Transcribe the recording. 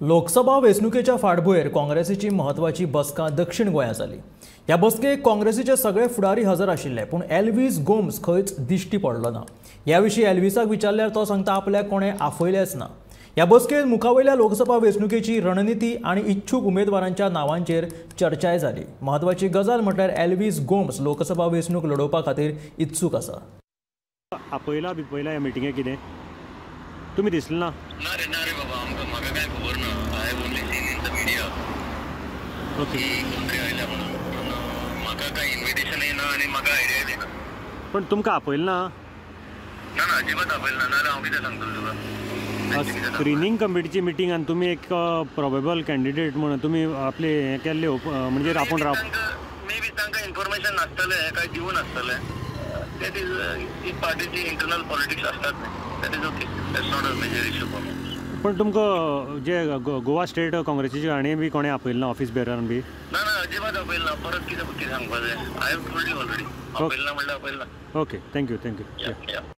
लोकसभा वेंचणुकेच्या फाटभुंयेर काँग्रेसीची म्हत्वाची बसका दक्षिण गोंयांत जाली. ह्या बसकेक काँग्रेसीचे सगळे फुडारी हजर आशिल्ले, पूण एल्वीस गोम्स खंयच दिश्टी पडलो ना. ह्या विशीं एल्वीसाक विचारल्यार तो सांगता आपल्याक कोणें आपयलेंच ना. ह्या बसकेंत मुखावयल्या लोकसभा वेंचणुकेची रणनिती आनी इच्छूक उमेदवारांच्या नांवांचेर चर्चाय जाली. म्हत्वाची गजाल म्हटल्यार एल्वीस गोम्स लोकसभा वेंचणूक लडोवपा खातीर इत्सूक आसा. आपयला बिपयला ह्या मिटिंगेक कितें तुमी दिसले ना? ना रे, ना रे बाबा, आमकां म्हाका कांय खबर ना. I have only seen in the media okay की कोण तरी आयल्या म्हणून, पूण म्हाका कांय इन्विटेशनय ना आनी म्हाका आयडियाय ना. पण तुमकां आपयलें ना? ना ना, अजिबात आपयलें ना, नाजाल्यार हांव कितें सांगतलो तुका? तांचें कितें सांगपाचें? स्क्रिनींग कमिटीची मिटींग आनी तुमी एक प्रोबेबल कॅन्डिडेट म्हणून तुमी आपले हें केल्ले म्हणजे आपूण राव मे बी तांकां इन्फॉर्मेशन नासतलें, काय दिवं नासतलें. That is ही पार्टीची इंटरनल पॉलिटिक्स आसतात न्ही. That is okay, that's not a major issue for me. पण तुमकां जे गोवा स्टेट काँग्रेसीचे हाणें बी कोणें आपयलें ना, ऑफिस बेरान बी? ना ना, अजिबात आपयलें ना. परत कितें कितें सांगपाचें? I have told you already, आपयलें ना म्हणल्यार आपयलें ना. Okay, thank you, thank you. Yeah.